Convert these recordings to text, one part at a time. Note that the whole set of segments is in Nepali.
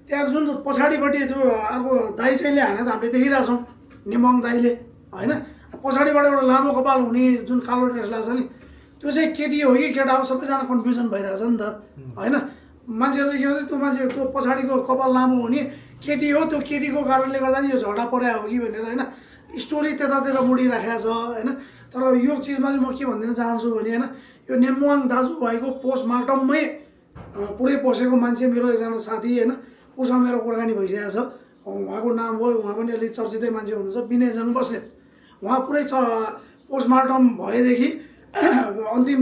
त्यहाँ जुन पछाडिपट्टि जो अर्को दाइ चाहिँले हाने त हामीले देखिरहेछौँ निमङ दाइले होइन। पछाडिबाट एउटा लामो कपाल हुने जुन कालो ड्रेस लाग्छ नि त्यो चाहिँ केटी हो कि केटा हो सबैजना कन्फ्युजन भइरहेछ नि त होइन। मान्छेहरू चाहिँ के भन्छ त्यो मान्छे त्यो पछाडिको कपाल लामो हुने केटी हो, त्यो केटीको कारणले गर्दा नि यो झगडा पर्या हो कि भनेर होइन स्टोरी त्यतातिर मुडिराखेको छ होइन। तर यो चिजमा चाहिँ म के भनिदिन चाहन्छु भने होइन यो नेमुवाङ दाजुभाइको पोस्टमार्टममै पुरै पसेको मान्छे मेरो एकजना साथी होइन उसँग मेरो कुराकानी भइसकेको छ। उहाँको नाम हो, उहाँ पनि अलिक चर्चितै मान्छे हुनुहुन्छ, विनयजङ बस्नेत। उहाँ पुरै पोस्टमार्टम भएदेखि अन्तिम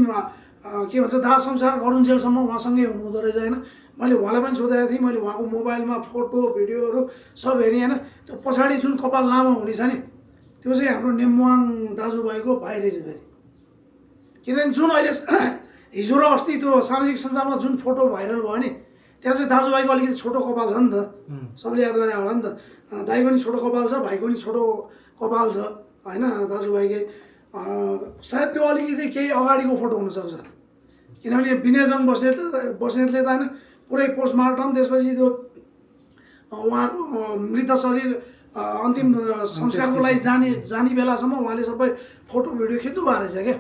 के भन्छ दाह संस्कार गरुन्जेलसम्म उहाँसँगै हुनुहुँदो रहेछ होइन। मैले उहाँलाई पनि सोधेको थिएँ, मैले उहाँको मोबाइलमा फोटो भिडियोहरू सब हेरेँ होइन। त्यो पछाडि जुन कपाल लामो हुने छ नि त्यो चाहिँ हाम्रो नेमुवाङ दाजुभाइको भाइ रहेछ फेरि। किनभने जुन अहिले हिजो र अस्ति त्यो सामाजिक सञ्जालमा जुन फोटो भाइरल भयो नि त्यहाँ चाहिँ दाजुभाइको अलिकति छोटो कपाल छ नि त, सबले याद गरे होला नि त। दाइको नि छोटो कपाल छ, भाइको नि छोटो कपाल छ होइन दाजुभाइकै। सायद त्यो अलिकति केही अगाडिको फोटो हुनसक्छ किनभने विनयजङ बस्नेतले त होइन पुरै पोस्टमार्टम त्यसपछि त्यो उहाँहरूको मृत शरीर अन्तिम संस्कारको लागि जाने बेलासम्म उहाँले सबै फोटो भिडियो खिच्नु भएको रहेछ क्या।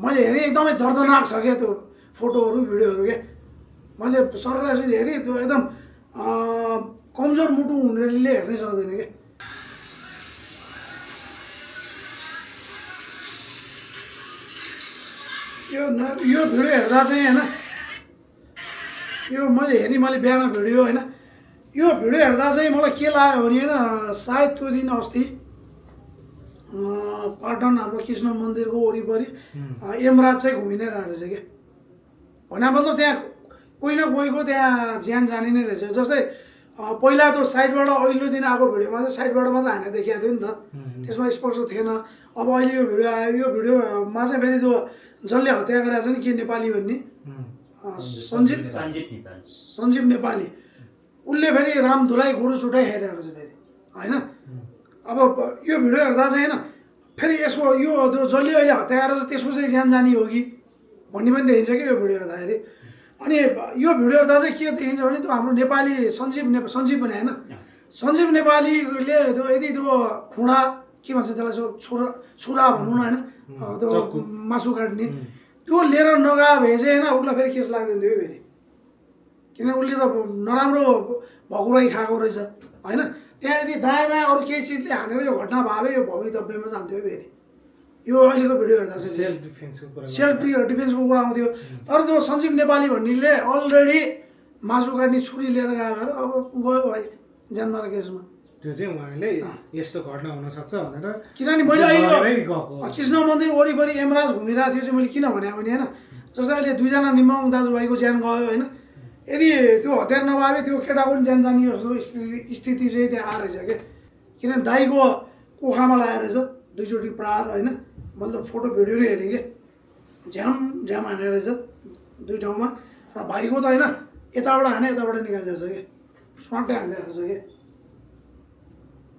मैले हेरेँ एकदमै दर्दनाक छ क्या त्यो फोटोहरू भिडियोहरू क्या। मैले सरलाई हेरेँ त्यो एकदम कमजोर मुटु हुनेले हेर्नै सक्दैन क्या। यो भिडियो हेर्दा चाहिँ होइन यो मैले हेरेँ, मैले बिहान भिडियो होइन यो भिडियो हेर्दा चाहिँ मलाई के लाग्यो भने होइन सायद त्यो दिन अस्ति पाटन हाम्रो कृष्ण मन्दिरको वरिपरि यमराज चाहिँ घुमि नै रहेको रहेछ क्या। भने मतलब त्यहाँ कोही न कोहीको त्यहाँ ज्यान जाने नै रहेछ। जस्तै पहिला त्यो साइडबाट अघिल्लो दिन आएको भिडियोमा चाहिँ साइडबाट मात्र हामीले देखाएको थियो नि त, त्यसमा स्पष्ट थिएन। अब अहिले यो भिडियो आयो, यो भिडियोमा चाहिँ फेरि त्यो जसले हत्या गरेको छ नि के नेपाली भन्ने सञ्जीव नेपाली उसले फेरि रामधुलाई गुरु छुट्टाइ खाइरहेको छ फेरि होइन। अब यो भिडियो हेर्दा चाहिँ होइन फेरि यसको यो त्यो जसले अहिले हत्या गरेर छ त्यसको चाहिँ ज्यान जाने हो कि भन्ने पनि देखिन्छ क्या यो भिडियो हेर्दाखेरि। अनि यो भिडियो हेर्दा चाहिँ के देखिन्छ भने त्यो हाम्रो नेपाली सञ्जीव भने होइन सञ्जीव नेपालीले त्यो यदि त्यो खुँडा के भन्छ त्यसलाई छुरा भनौँ न होइन त्यो मासु काट्ने त्यो लिएर नगए भए चाहिँ होइन उसलाई फेरि केस लाग्दैन थियो फेरि। किन उसले त नराम्रो भकुराई खाएको रहेछ होइन। त्यहाँ यदि दायाँमा अरू केही चिजले हानेर यो घटना भए यो भवितव्यमा जान्थ्यो फेरि। यो अहिलेको भिडियो हेर्दा चाहिँ सेल्फ डिफेन्सको कुरा आउँथ्यो। तर त्यो सञ्जीव नेपाली भन्नेले अलरेडी मासु काट्ने छुरी लिएर गएर अब गयो भाइ जन्माएर केसमा। त्यो चाहिँ उहाँले यस्तो घटना हुनसक्छ भनेर किनभने मैले अहिले कृष्ण मन्दिर वरिपरि यमराज घुमिरहेको थियो चाहिँ मैले किन भने होइन जस्तै अहिले दुईजना निमङ दाजुभाइको ज्यान गयो होइन। यदि त्यो हतियार नभए त्यो केटाको पनि ज्यान जाने जस्तो स्थिति चाहिँ त्यहाँ आएछ क्या। किनभने दाइको कोखामा लगाएर रहेछ दुईचोटि प्रहार होइन। मैले त फोटो भिडियो नै हेरेँ कि झ्याम हाने रहेछ दुई ठाउँमा र भाइको त होइन यताबाट हाने यताबाट निकालिदिएछ कि स्वाटै हानिदिएको छ कि।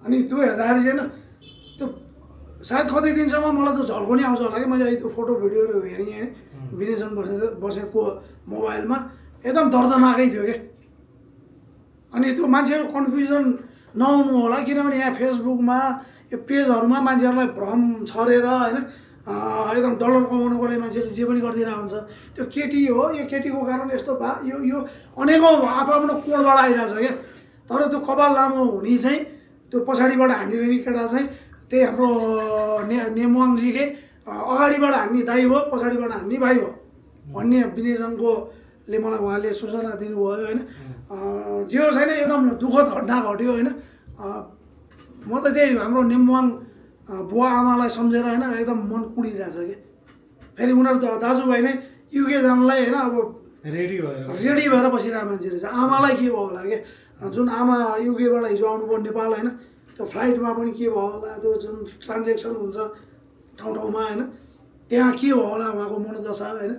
अनि त्यो हेर्दाखेरि चाहिँ होइन त्यो सायद कति दिनसम्म मलाई त्यो झल्को नि आउँछ होला कि। मैले अहिले त्यो फोटो भिडियोहरू हेरेँ होइन विनयजङ बस्नेतको मोबाइलमा एकदम दर्दनाकै थियो क्या। अनि त्यो मान्छेहरू कन्फ्युजन नहुनु होला किनभने यहाँ फेसबुकमा यो पेजहरूमा मान्छेहरूलाई भ्रम छरेर होइन एकदम डलर कमाउनुको लागि मान्छेले जे पनि गरिदिरहेको हुन्छ। त्यो केटी हो, यो केटीको कारण यस्तो भयो यो अनेकौँ आफ्नो कोणबाट आइरहेछ क्या। तर त्यो कपाल लामो हुने चाहिँ त्यो पछाडिबाट हानिरहने केटा चाहिँ त्यही हाम्रो नेमुवाङजीकै अगाडिबाट हान्ने दाइ हो, पछाडिबाट हान्ने भाइ हो भन्ने विनयजङकोले मलाई उहाँले सूचना दिनुभयो होइन। जे होस् छैन एकदम दुःखद घटना घट्यो होइन। म त त्यही हाम्रो नेमुवाङ बुवा आमालाई सम्झेर होइन एकदम मन कुडिरहेछ कि। फेरि उनीहरू त दाजुभाइ नै युके जानलाई होइन अब रेडी भएर बसिरहेको मान्छे रहेछ। आमालाई के भयो होला कि जुन आमा युकेबाट हिजो आउनुभयो नेपाल होइन त्यो फ्लाइटमा पनि के भयो होला त्यो जुन ट्रान्जेक्सन हुन्छ ठाउँ ठाउँमा होइन त्यहाँ के भयो होला उहाँको मनोदशा होइन।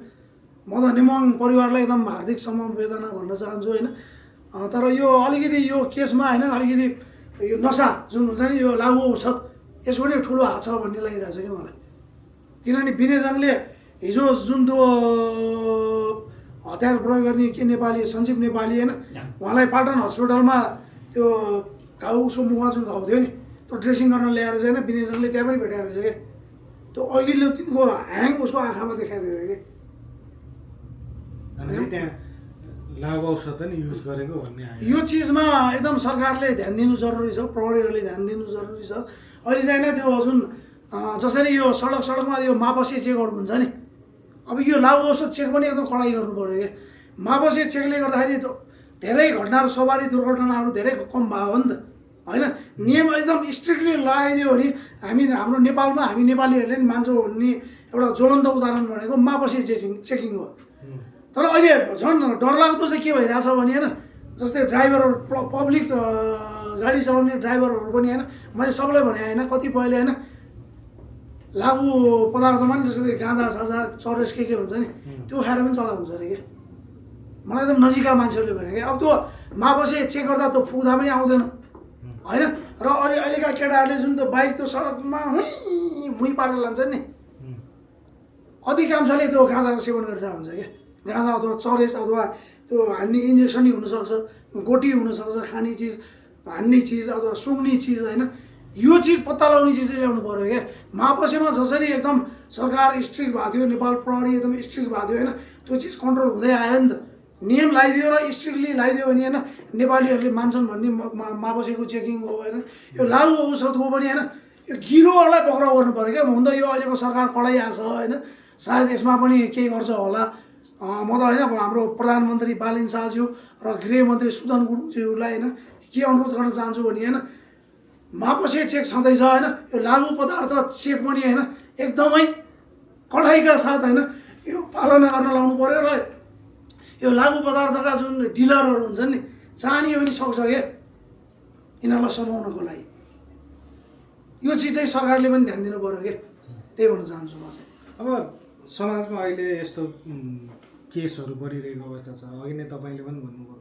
म त नेमुवाङ परिवारलाई एकदम हार्दिक समवेदना भन्न चाहन्छु होइन। तर यो अलिकति यो केसमा होइन अलिकति यो नसा जुन हुन्छ नि यो लागु औषध यसको नि ठुलो हात छ भन्ने लागिरहेछ कि मलाई। किनभने विनयजङले हिजो जुन त्यो हतियार प्रयोग गर्ने के नेपाली सञ्जीव नेपाली होइन उहाँलाई पाटन हस्पिटलमा त्यो घाउ उसको मुखमा जुन घाउ थियो नि त्यो ड्रेसिङ गर्न ल्याएर चाहिँ होइन विनयजनले त्यहाँ पनि भेटाएर छ क्या त्यो अघिल्लो दिनको ह्याङ उसको आँखामा देखाइदियो कि अनि त्यहाँ लागु औषध पनि युज गरेको भन्ने आयो यो चिजमा एकदम सरकारले ध्यान दिनु जरुरी छ प्रहरीहरूले ध्यान दिनु जरुरी छ अहिले चाहिँ होइन त्यो जुन जसरी यो सडकमा यो मापसी चेकहरू हुन्छ नि अब यो लागु औषध चेक पनि एकदम कडाइ गर्नु पऱ्यो कि मापसी चेकले गर्दाखेरि धेरै घटनाहरू सवारी दुर्घटनाहरू धेरै कम भयो हो नि त होइन नियम एकदम स्ट्रिक्टली लगाइदियो भने हाम्रो नेपालमा हामी नेपालीहरूले नि मान्छौँ भन्ने एउटा ज्वलन्त उदाहरण भनेको मापसी चेकिङ हो तर अहिले झन् डरलाग्दो चाहिँ के भइरहेछ भने होइन जस्तै ड्राइभरहरू पब्लिक गाडी चलाउने ड्राइभरहरू पनि होइन मैले सबैलाई भने होइन कतिपयले होइन लागु पदार्थमा नि जस्तै गाँजा साजा चरेस के भन्छ नि त्यो खाएर पनि चलाउँछ अरे कि मलाई एकदम नजिकका मान्छेहरूले भने कि अब त्यो मापसी चेक गर्दा त्यो फुक्दा पनि आउँदैन होइन र अहिलेका केटाहरूले जुन त्यो बाइक त्यो सडकमा मुही पारेर लान्छ नि अधिकांशले त्यो गाँजा सेवन गरेर हुन्छ क्या गाँजा अथवा चरेस अथवा त्यो हान्ने इन्जेक्सन नै हुनसक्छ गोटी हुनसक्छ खाने चिज हान्ने चिज अथवा सुँग्ने चिज होइन यो चिज पत्ता लगाउने चिज चाहिँ ल्याउनु पऱ्यो क्या मापसीमा जसरी एकदम सरकार स्ट्रिक्ट भएको थियो नेपाल प्रहरी एकदम स्ट्रिक्ट भएको थियो होइन त्यो चिज कन्ट्रोल हुँदै आयो नि त नियम लगाइदियो र स्ट्रिक्टली लगाइदियो भने होइन नेपालीहरूले मान्छन् भन्ने मापसीको चेकिङ हो होइन यो लागु औषधको पनि होइन यो गिरोहरूलाई पक्राउ गर्नु पऱ्यो क्या हुन त यो अहिलेको सरकार कडाइ आएको छ होइन सायद यसमा पनि केही गर्छ होला म त होइन हाम्रो प्रधानमन्त्री बालिन शाहज्यू र गृहमन्त्री सुदन गुरुङज्यूलाई होइन के अनुरोध गर्न चाहन्छु भने होइन मापसी चेक छँदैछ होइन यो लागु पदार्थ चेक पनि होइन एकदमै कडाइका साथ होइन यो पालना गर्न लाउनु पऱ्यो र यो लागु पदार्थका जुन डिलरहरू हुन्छन् नि चाहनियो पनि सक्छ क्या यिनीहरूलाई समाउनको लागि यो चिज चाहिँ सरकारले पनि ध्यान दिनु पऱ्यो क्या त्यही भन्न चाहन्छु म चाहिँ अब समाजमा अहिले यस्तो केसहरू बढिरहेको अवस्था छ अघि नै तपाईँले पनि भन्नुभयो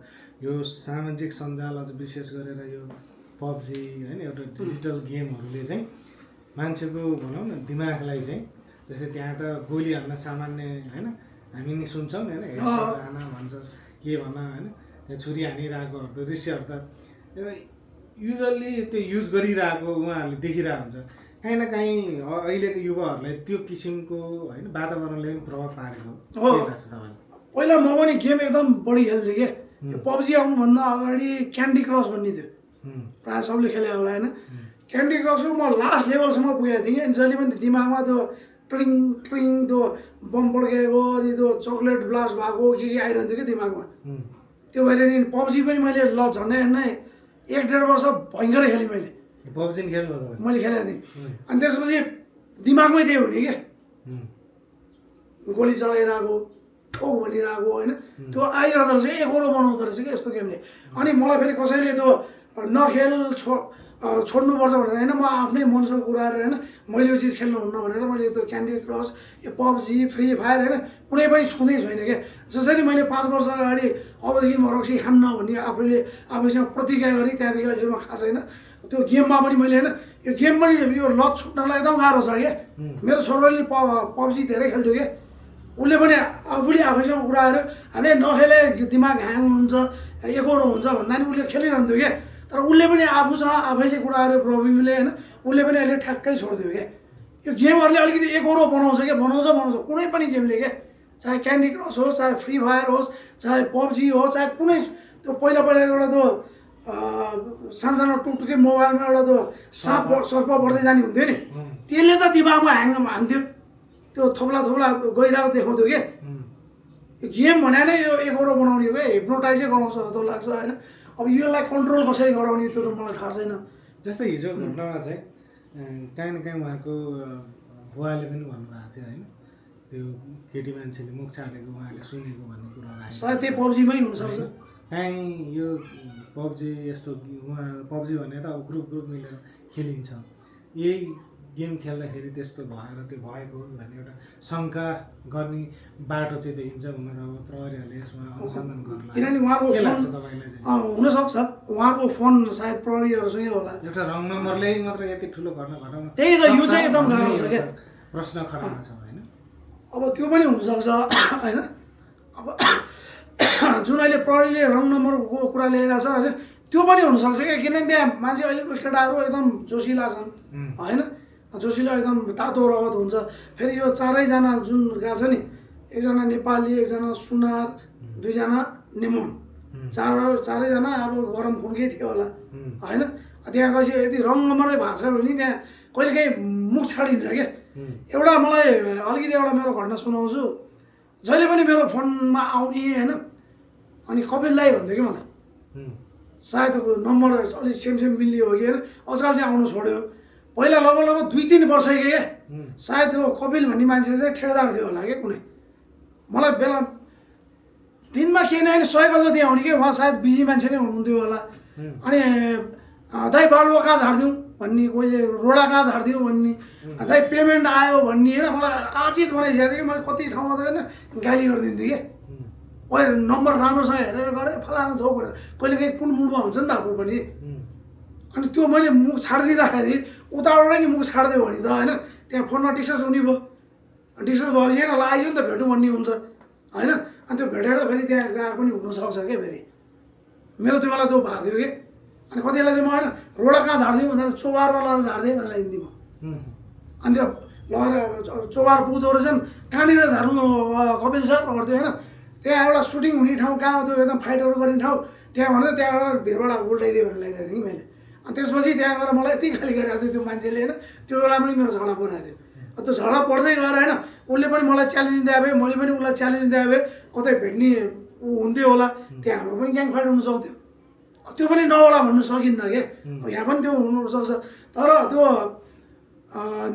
यो सामाजिक सञ्जाल अझ विशेष गरेर यो पब्जी होइन एउटा डिजिटल गेमहरूले चाहिँ मान्छेको भनौँ न दिमागलाई चाहिँ जस्तै त्यहाँ त गोली हान्न सामान्य होइन हामी नि सुन्छौँ नि होइन हान भन्छ के भन होइन त्यहाँ छुरी हानिरहेकोहरू त दृश्यहरू त युजल्ली त्यो युज गरिरहेको उहाँहरूले देखिरहेको हुन्छ काहीँ न काहीँ अहिलेको युवाहरूलाई त्यो किसिमको होइन वातावरणले पनि प्रभाव पारेको लाग्छ तपाईँलाई पहिला म पनि गेम एकदम बढी खेल्थेँ क्या यो पब्जी आउनुभन्दा अगाडि क्यान्डी क्रस भन्ने थियो प्रायः सबले खेले होला होइन क्यान्डी क्रसको म लास्ट लेभलसम्म पुगेको थिएँ कि अनि जहिले पनि दिमागमा त्यो ट्रिङ ट्रिङ त्यो बम पड्केको अनि त्यो चक्लेट ब्लास्ट भएको के आइरहन्थ्यो कि दिमागमा त्यो भएर नि पब्जी पनि मैले ल झन्डै नै 1-1.5 वर्ष भयङ्करै खेलेँ मैले पब्जी खेल्नु मैले खेलेको थिएँ अनि त्यसपछि दिमागमै त्यही हुने क्या गोली चलाइरहेको ठोक भनिरहेको होइन त्यो आइरहँदो रहेछ एकरो बनाउँदो रहेछ क्या यस्तो गेमले अनि मलाई फेरि कसैले त्यो नखेल छोड्नुपर्छ भनेर होइन म आफ्नै मनसँग कुराएर होइन मैले यो चिज खेल्नुहुन्न भनेर मैले त्यो क्यान्डी क्रस यो पब्जी फ्री फायर होइन कुनै पनि छुँदै छैन क्या जसरी मैले 5 वर्ष अगाडि अबदेखि म रक्सी खान्न भन्ने आफैसँग प्रतिज्ञा गरेँ त्यहाँदेखि अहिलेसम्म खाएको छैन त्यो गेममा पनि मैले होइन यो गेम पनि यो लत छुट्नलाई एकदम गाह्रो छ क्या मेरो छोराले पब्जी धेरै खेल्थ्यो क्या उसले पनि आफूले आफैसँग कुराएर हामी नखेले दिमाग ह्याङ हुन्छ एकरो हुन्छ भन्दा नि उसले खेलिरहन्थ्यो क्या तर उसले पनि आफूसँग आफैले कुराएर प्रब्लमले होइन उसले पनि अहिले ठ्याक्कै छोडिदियो क्या यो गेमहरूले अलिकति एकरो बनाउँछ क्या बनाउँछ कुनै पनि गेमले क्या चाहे क्यान्डी क्रस होस् चाहे फ्री फायर होस् चाहे पब्जी होस् चाहे कुनै त्यो पहिला एउटा त्यो सानो टुकटुके मोबाइलमा एउटा त्यो साप सर्प बढ्दै जाने हुन्थ्यो नि त्यसले त दिमागमा हान्थ्यो त्यो थोप्ला गइरहेको देखाउँथ्यो क्या यो गेम भने नै यो एकरो बनाउने हो क्या हिप्नोटाइजै गराउँछ जस्तो लाग्छ होइन अब यसलाई कन्ट्रोल कसरी गराउने त्यो त मलाई थाहा छैन जस्तै हिजो घटनामा चाहिँ काहीँ न काहीँ उहाँको बुवाले पनि भन्नुभएको थियो होइन त्यो केटी मान्छेले मुख छाडेको उहाँले सुनेको भन्ने कुरा सायद त्यही पब्जीमै हुनसक्छ काहीँ यो पब्जी यस्तो उहाँ पब्जी भने त अब ग्रुप मिलेर खेलिन्छ यही गेम खेल्दाखेरि त्यस्तो भएर त्यो भएको भन्ने एउटा शङ्का गर्ने बाटो चाहिँ देखिन्छ भन्दा अब प्रहरीहरूले यसमा अनुसन्धान गर्ला किनभने उहाँको के लाग्छ तपाईँलाई चाहिँ हुनसक्छ उहाँको फोन सायद प्रहरीहरूसँगै होला एउटा रङ नम्बरले मात्र यति ठुलो घटना घटाउन त्यही त यो चाहिँ एकदम गाह्रो छ क्या प्रश्न खडा छ होइन अब त्यो पनि हुनसक्छ होइन अब जुन अहिले प्रहरीले रङ नम्बरको कुरा ल्याइरहेको छ होइन त्यो पनि हुनसक्छ क्या किनभने त्यहाँ मान्छे अहिलेको केटाहरू एकदम जोसिला छन् होइन जोसिला एकदम तातो रगत हुन्छ फेरि यो चारैजना जुन गएको छ नि एकजना नेपाली एकजना सुनार दुईजना नेमुन चारैजना अब गरम खुनकै थियो होला होइन त्यहाँ गएपछि यदि रङ नम्बरै भएको छ भने त्यहाँ कहिलेकाहीँ मुख छाडिन्छ क्या एउटा मलाई अलिकति एउटा मेरो घटना सुनाउँछु जहिले पनि मेरो फोनमा आउने होइन अनि कपिल दाई भन्थ्यो कि मलाई सायद नम्बर अलिक सेम मिल्ने हो कि होइन आजकल चाहिँ आउनु छोड्यो पहिला लगभग 2-3 वर्ष क्या सायद त्यो कपिल भन्ने मान्छे चाहिँ ठेकेदार थियो होला क्या कुनै मलाई बेला दिनमा केही नआउने 100 कल जति आउने कि उहाँ सायद बिजी मान्छे नै हुनुहुन्थ्यो होला अनि दाइ बालुवा कहाँ झारिदिउँ भन्ने कोहीले रोडा कहाँ झारिदिउँ भन्ने दाइ पेमेन्ट आयो भन्ने होइन मलाई आचित बनाइसकेको थियो कि मैले कति ठाउँमा त होइन गाली गरिदिन्थेँ कि ओए नम्बर राम्रोसँग हेरेर गरेँ फलाना थोक भनेर कहिले काहीँ कुन मुडमा हुन्छ नि त आफू पनि अनि त्यो मैले मुख छाडिदिँदाखेरि उताबाटै नि मुख छाडिदियो भने त होइन त्यहाँ फोनमा डिस्कस हुने भयो डिस्कस भएपछि होइन ल आइयो नि त भेटौँ भन्ने हुन्छ होइन अनि त्यो भेटेर फेरि त्यहाँ गएको पनि हुनसक्छ क्या फेरि मेरो त्यो बेला त्यो भएको थियो कि अनि कतिलाई चाहिँ म होइन रोडा कहाँ झारिदिउँ भन्दा चोबारमा लगेर झारिदिएँ भनेर हिँड्थेँ म अनि त्यो लगेर चोबार पुग्दो रहेछन् कहाँनिर झार्नु कपिल सर गर्थ्यो होइन त्यहाँ एउटा सुटिङ हुने ठाउँ कहाँ त्यो एकदम फाइटहरू गर्ने ठाउँ त्यहाँ भनेर त्यहाँ गएर भिरबाट उल्टाइदियो भनेर ल्याइदिएको थिएँ कि मैले अनि त्यसपछि त्यहाँ गएर मलाई यति खाली गरिरहेको थियो त्यो मान्छेले होइन त्यो बेला पनि मेरो झगडा परिरहेको थियो त्यो झगडा पर्दै गएर होइन उसले पनि मलाई च्यालेन्ज दिए भए मैले पनि उसलाई च्यालेन्ज दिए भए कतै भेट्ने ऊ हुन्थ्यो होला त्यहाँ हाम्रो पनि ग्याङ फाइट हुनसक्थ्यो त्यो पनि नहोला भन्नु सकिन्न क्या यहाँ पनि त्यो हुनसक्छ तर त्यो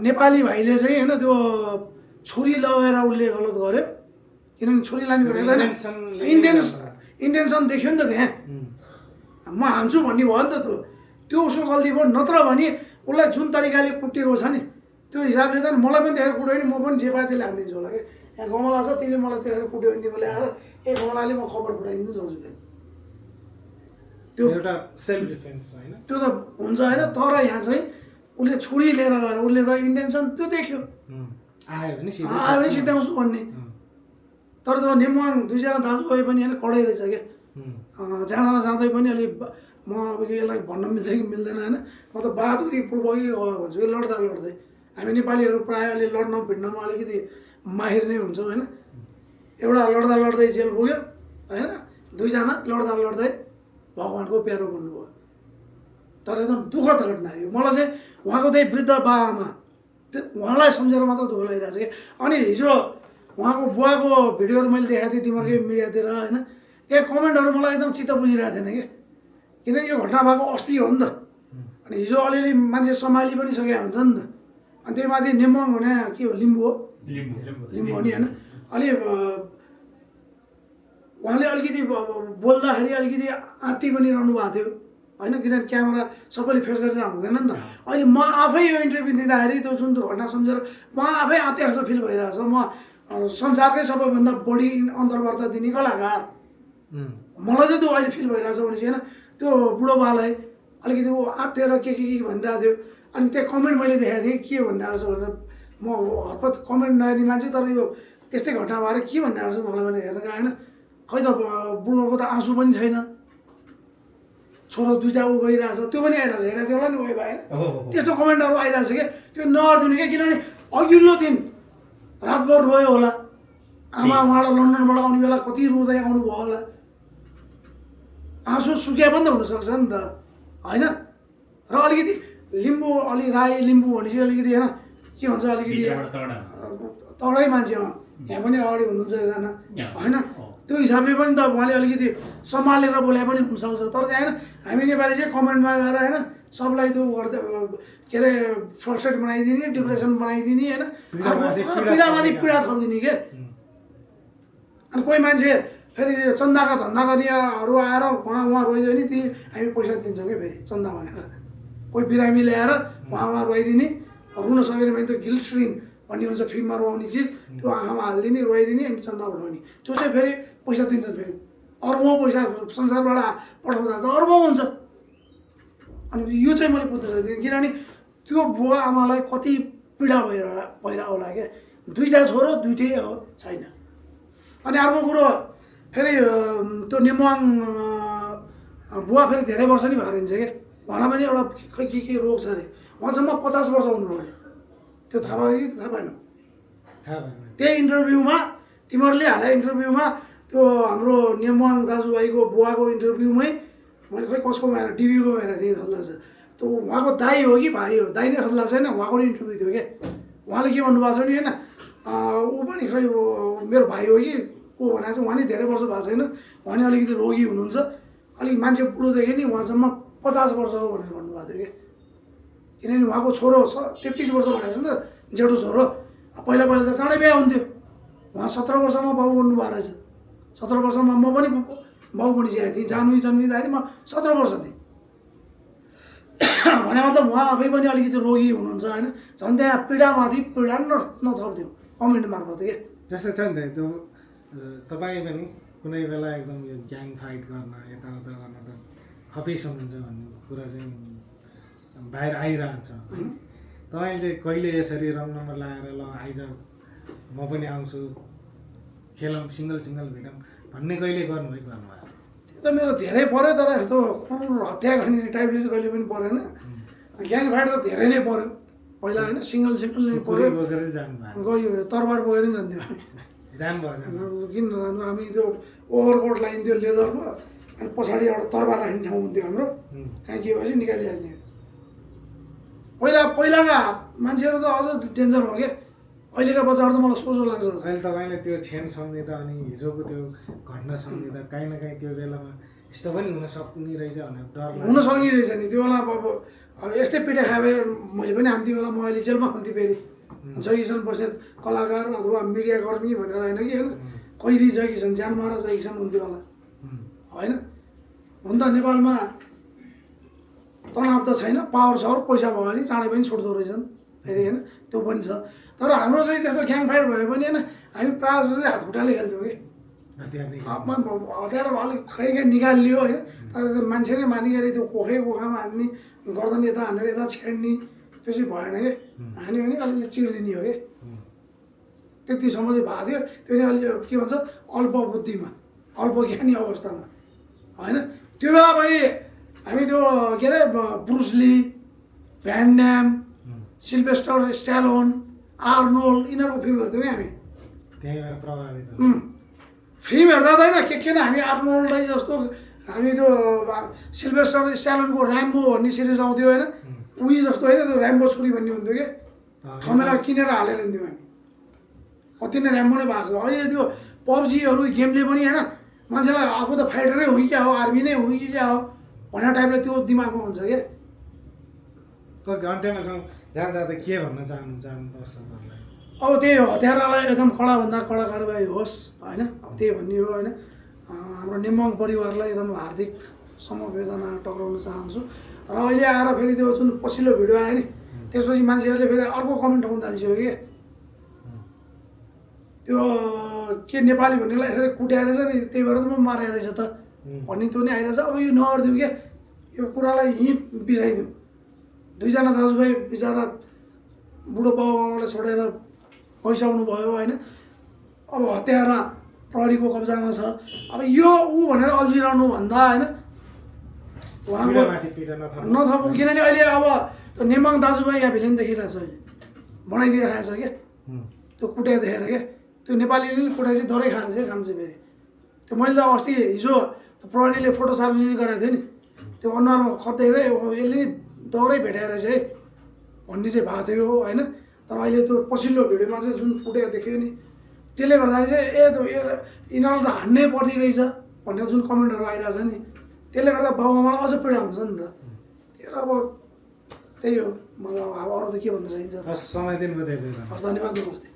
नेपाली भाइले चाहिँ होइन त्यो छुरी लगाएर उसले गलत गर्यो किनभने छुरी लाने भनेको इन्टेन्सन देख्यो नि त त्यहाँ म हान्छु भन्ने भयो नि त त्यो उसको गल्ती भयो नत्र भने उसलाई जुन तरिकाले कुटेको छ नि त्यो हिसाबले त मलाई पनि त्यहाँ कुट्यो भने म पनि जे पाए त्यसले हानिदिन्छु होला कि यहाँ गमला छ त्यसले मलाई त्यहाँ कुट्यो भने तिमीले आएर ए गमलाले म खबर फुटाइदिनु जान्छु फेरि त्यो एउटा सेल्फ डिफेन्स होइन त्यो त हुन्छ होइन तर यहाँ चाहिँ उसले छुरी लिएर गएर उसले त इन्टेन्सन त्यो देख्यो आयो भने सिध्याउँछु भन्ने तर त्यो नेमुवाङ दुईजना दाजुभाइ पनि होइन कडै रहेछ क्या जाँदा जाँदै पनि अलिक म अब यसलाई भन्न मिल्छ कि मिल्दैन होइन म त बहादुरी पूर्वकै भन्छु कि लड्दा लड्दै हामी नेपालीहरू प्रायः अलि लड्न भिड्नमा अलिकति माहिर नै हुन्छौँ होइन एउटा लड्दा लड्दै जेल पुग्यो होइन दुईजना लड्दा लड्दै भगवान्को प्यारो भन्नुभयो तर एकदम दुःखद घटना यो मलाई चाहिँ उहाँको त्यही वृद्ध बाआमा उहाँलाई सम्झेर मात्र दुःख लागिरहेको छ कि अनि हिजो उहाँको बुवाको भिडियोहरू मैले देखाएको थिएँ तिमीहरूकै मिडियातिर होइन त्यहाँ कमेन्टहरू मलाई एकदम चित्त बुझिरहेको थिएन कि किनकि यो घटना भएको अस्ति हो नि त अनि हिजो अलिअलि मान्छे सम्हाली पनि सकेको हुन्छ नि त अनि त्यही माथि नेमुवाङ भने के हो लिम्बू हो लिम्बू हो नि होइन अलि उहाँले अलिकति बोल्दाखेरि अलिकति आत्ति पनि रहनु भएको थियो होइन किनभने क्यामेरा सबैले फेस गरेर हुँदैन नि त अहिले म आफै यो इन्टरभ्यू दिँदाखेरि त्यो जुन त्यो घटना सम्झेर म आफै आत्तिएको जस्तो फिल भइरहेको छ म संसारकै सबैभन्दा बढी अन्तर्वार्ता दिने कलाकार मलाई चाहिँ त्यो अहिले फिल भइरहेको छ भनेपछि होइन त्यो बुढोबालाई अलिकति ऊ आत्तिएर के भनिरहेको थियो अनि त्यो कमेन्ट मैले देखाएको थिएँ के भनिरहेको छ भनेर म हतपत कमेन्ट नहेर्ने मान्छे तर यो त्यस्तै घटना भएर के भनिरहेको छ मलाई मैले हेर्न गएन खै त बुढोको त आँसु पनि छैन छोरो दुईवटा ऊ गइरहेछ त्यो पनि आइरहेछ हेरेको थियो होला नि उयो भएन त्यस्तो कमेन्टहरू आइरहेछ क्या त्यो नगरिदिनु क्या किनभने अघिल्लो दिन रातभर रोयो होला आमा उहाँबाट लन्डनबाट आउने बेला कति रुँदै आउनुभयो होला आँसु सुकिया पनि त हुनसक्छ नि त होइन र अलिकति लिम्बू अलि राई लिम्बू भनेपछि अलिकति होइन के भन्छ अलिकति तडै मान्छे यहाँ पनि अगाडि हुनुहुन्छ एकजना होइन त्यो हिसाबले पनि त उहाँले अलिकति सम्हालेर बोले पनि हुनसक्छ तर त्यहाँ होइन हामी नेपाली चाहिँ कमेन्टमा गएर होइन सबलाई त्यो गर्दै के अरे फ्रस्ट्रेट बनाइदिने डिप्रेसन बनाइदिने होइन पीडामाथि पीडा थपिदिने के अनि कोही मान्छे फेरि चन्दाका धन्दा गर्नेहरू आएर उहाँ रोइदियो नि ती हामी पैसा दिन्छौँ कि फेरि चन्दा भनेर कोही बिरामी ल्याएर उहाँ रोइदिने रुन सकेन भने त्यो गिल्स्ट्रिन भन्ने हुन्छ फिल्ममा रुवाउने चिज त्यो आँखामा हालिदिने रोइदिने अनि चन्दा उठाउने त्यो चाहिँ फेरि पैसा दिन्छन् फेरि अर्बौँ पैसा संसारबाट पठाउँदा त अर्बौँ हुन्छ अनि यो चाहिँ मैले बुझ्न सक्दिनँ किनभने त्यो बुवा आमालाई कति पीडा भइरह होला क्या दुईवटा छोरो दुइटै हो छैन अनि अर्को कुरो फेरि त्यो नेमुवाङ बुवा फेरि धेरै वर्ष नि भएर हिँड्छ क्या। उहाँलाई पनि एउटा खै के रोग छ अरे, उहाँ जम्मा 50 वर्ष हुनु पऱ्यो। त्यो थाहा भयो कि थाहा भएन? थाहा भएन। त्यही इन्टरभ्यूमा तिमीहरूले हाले इन्टरभ्यूमा त्यो हाम्रो नेमुवाङ दाजुभाइको बुवाको इन्टरभ्यूमै मैले खै कसकोमा हेरेर डिबीकोमा हेरेको थिएँ खतला छ। त्यो उहाँको दाई हो कि भाइ हो, दाई नै खतला छैन, उहाँको इन्टरभ्यू थियो क्या। उहाँले के भन्नुभएको छ नि होइन, ऊ पनि खै मेरो भाइ हो कि को भनेको छ, उहाँ नि धेरै वर्ष भएको छैन, उहाँ नि अलिकति रोगी हुनुहुन्छ, अलिक मान्छे बुढोदेखि नि उहाँ जम्मा 50 वर्ष हो भनेर भन्नुभएको थियो क्या। किनभने उहाँको छोरो 33 वर्ष भनेको छ नि त, जेठो छोरो। पहिला त चाँडै बिहा हुन्थ्यो, उहाँ 17 वर्षमा बाउ बन्नुभएको रहेछ। 17 वर्षमा म पनि बाउ बनिसकेको थिएँ, जन्मिँदाखेरि म 17 वर्ष थिएँ। भने मतलब उहाँ आफै पनि अलिकति रोगी हुनुहुन्छ होइन, झन् त्यहाँ पीडामाथि पीडा नथप्थ्यो कमेन्ट मार्फत क्या। जस्तो छ नि त त्यो तपाईँ पनि कुनै बेला एकदम यो ग्याङ फाइट गर्न यताउता गर्न त खपिस हुनुहुन्छ भन्ने कुरा चाहिँ बाहिर आइरहन्छ है। तपाईँले चाहिँ कहिले यसरी रङ नम्बर लगाएर ल आइज म पनि आउँछु खेलौँ सिङ्गल भेटौँ भन्ने कहिले गर्नुभयो? त्यो त मेरो धेरै पऱ्यो, तर यस्तो क्रुर हत्या गर्ने टाइपले चाहिँ कहिले पनि परेन। ग्याङ फाइट त धेरै नै पऱ्यो पहिला होइन, सिङ्गल नै पऱ्यो। बोकेर जानुभयो? गयो तरबार बोकेर नि जान्थ्यो हामी। जानुभयो? किन नजानु, हामी त्यो ओभरकोट लगाइन्थ्यो लेदरको, अनि पछाडि एउटा तरबार राख्ने ठाउँ हुन्थ्यो हाम्रो, कहाँ के भएपछि निकालिहाल्ने। पहिलाका मान्छेहरू त अझ डेन्जर हो क्या, अहिलेका बच्चाहरू त मलाई सोझो लाग्छ। अहिले तपाईँले त्यो क्षण सम्झिँदा अनि हिजोको त्यो घटना सम्झिँदा काहीँ न काहीँ त्यो बेलामा यस्तो पनि हुन सक्ने रहेछ भनेर डर हुन सक्ने रहेछ नि। त्यो बेला अब यस्तै पिठा खाए भए मैले पनि हान्थेँ होला, म अहिले जेलमा हान्थेँ फेरि। जय किसान बस्नेत कलाकार अथवा मिडियाकर्मी भनेर होइन कि होइन, कैदी जय किसान, ज्यान मारा जय किसान हुन्थ्यो होला होइन। हुन त नेपालमा तनाव त छैन, पावर छ, पैसा भयो भने चाँडै पनि छुट्दो रहेछन् फेरि होइन, त्यो पनि छ। तर हाम्रो चाहिँ त्यस्तो ग्याङ फाइट भयो भने होइन, हामी प्रायः जस्तो चाहिँ हात खुट्टाले खेल्थ्यौँ कि। हतियार अलिक खै निकालियो होइन, तर त्यो मान्छे नै मानिकरी त्यो कोखामा हान्ने, गर्दन यता हानेर यता छेड्ने त्यो चाहिँ भएन कि। हान्यो भने अलिअलि चिरिदिने हो कि, त्यतिसम्म चाहिँ भएको थियो। त्यो नि अलि के भन्छ अल्प बुद्धिमा, अल्प ज्ञानी अवस्थामा होइन। त्यो बेला पनि हामी त्यो के अरे ब्रुस ली, भ्यान ड्याम, सिल्भेस्टर स्ट्यालोन, आर्नोल्ड यिनीहरूको फिल्म हेर्थ्यौँ कि हामी। त्यहीँबाट प्रभावित फिल्म हेर्दा त होइन के किन हामी आर्नोल्डै जस्तो, हामी त्यो सिल्भेस्टर स्ट्यालोनको ऱ्याम्बो भन्ने सिरिज आउँथ्यो होइन, उही जस्तो होइन, त्यो ऱ्याम्बो छुरी भन्ने हुन्थ्यो कि, ठमेला किनेर हालेर हिँड्थ्यौँ हामी। कति नै ऱ्याम्बो नै भएको छ। अहिले त्यो पब्जीहरू गेमले पनि होइन मान्छेलाई आफू त फाइटरै हो कि क्या हो, आर्मी नै हो कि क्या हो भन्ने टाइपले त्यो दिमागमा हुन्छ क्या। अन्त्यमा जहाँ जाँदा के भन्न चाहनुहुन्छ दर्शकहरूलाई? अब त्यही हो, हतियारलाई एकदम कडाभन्दा कडा कारबाही होस् होइन, अब त्यही भन्ने हो होइन। हाम्रो नेमुवाङ परिवारलाई एकदम हार्दिक समवेदना टक्राउन चाहन्छु। र अहिले आएर फेरि त्यो जुन पछिल्लो भिडियो आयो नि, त्यसपछि मान्छेहरूले फेरि अर्को कमेन्ट आउनु थालिसक्यो कि त्यो के नेपाली भन्नेलाई यसरी कुट्याएर चाहिँ नि त्यही भएर त म मारेर रहेछ त भन्ने त्यो नि आइरहेछ। अब यो नगरिदिउँ क्या, यो कुरालाई यहीँ बिसाइदिउँ। दुईजना दाजुभाइ बिचरा बुढो बाउ आमालाई छोडेर गइसक्नु भयो होइन। अब हत्यारा प्रहरीको कब्जामा छ। अब यो ऊ भनेर अल्झिरहनु भन्दा होइन उहाँको नथपौँ, किनभने अहिले अब त्यो नेमाङ दाजुभाइ यहाँ भिलेन देखिरहेछ, अहिले बनाइदिइरहेको छ क्या त्यो कुट्या देखेर क्या। त्यो नेपालीले पनि कुटाइ चाहिँ डरै खाएर चाहिँ खान्छ फेरि। त्यो मैले त अस्ति हिजो प्रहरीले फोटो सार्वजनिक गराएको थियो नि, त्यो अनुहारमा खत देख्दै यसले दौरै भेटाएर चाहिँ है भन्ने चाहिँ भएको थियो होइन। तर अहिले त्यो पछिल्लो भिडियोमा चाहिँ जुन फुटेको देख्यो नि, त्यसले गर्दाखेरि चाहिँ यिनीहरू त हान्नै पर्ने रहेछ भनेर जुन कमेन्टहरू आइरहेछ नि, त्यसले गर्दा बाउआमालाई अझ पीडा हुन्छ नि त। त्यो अब त्यही हो, मलाई अब अरू त के भन्न चाहिन्छ। समय दिनुभयो, धन्यवाद, नमस्ते।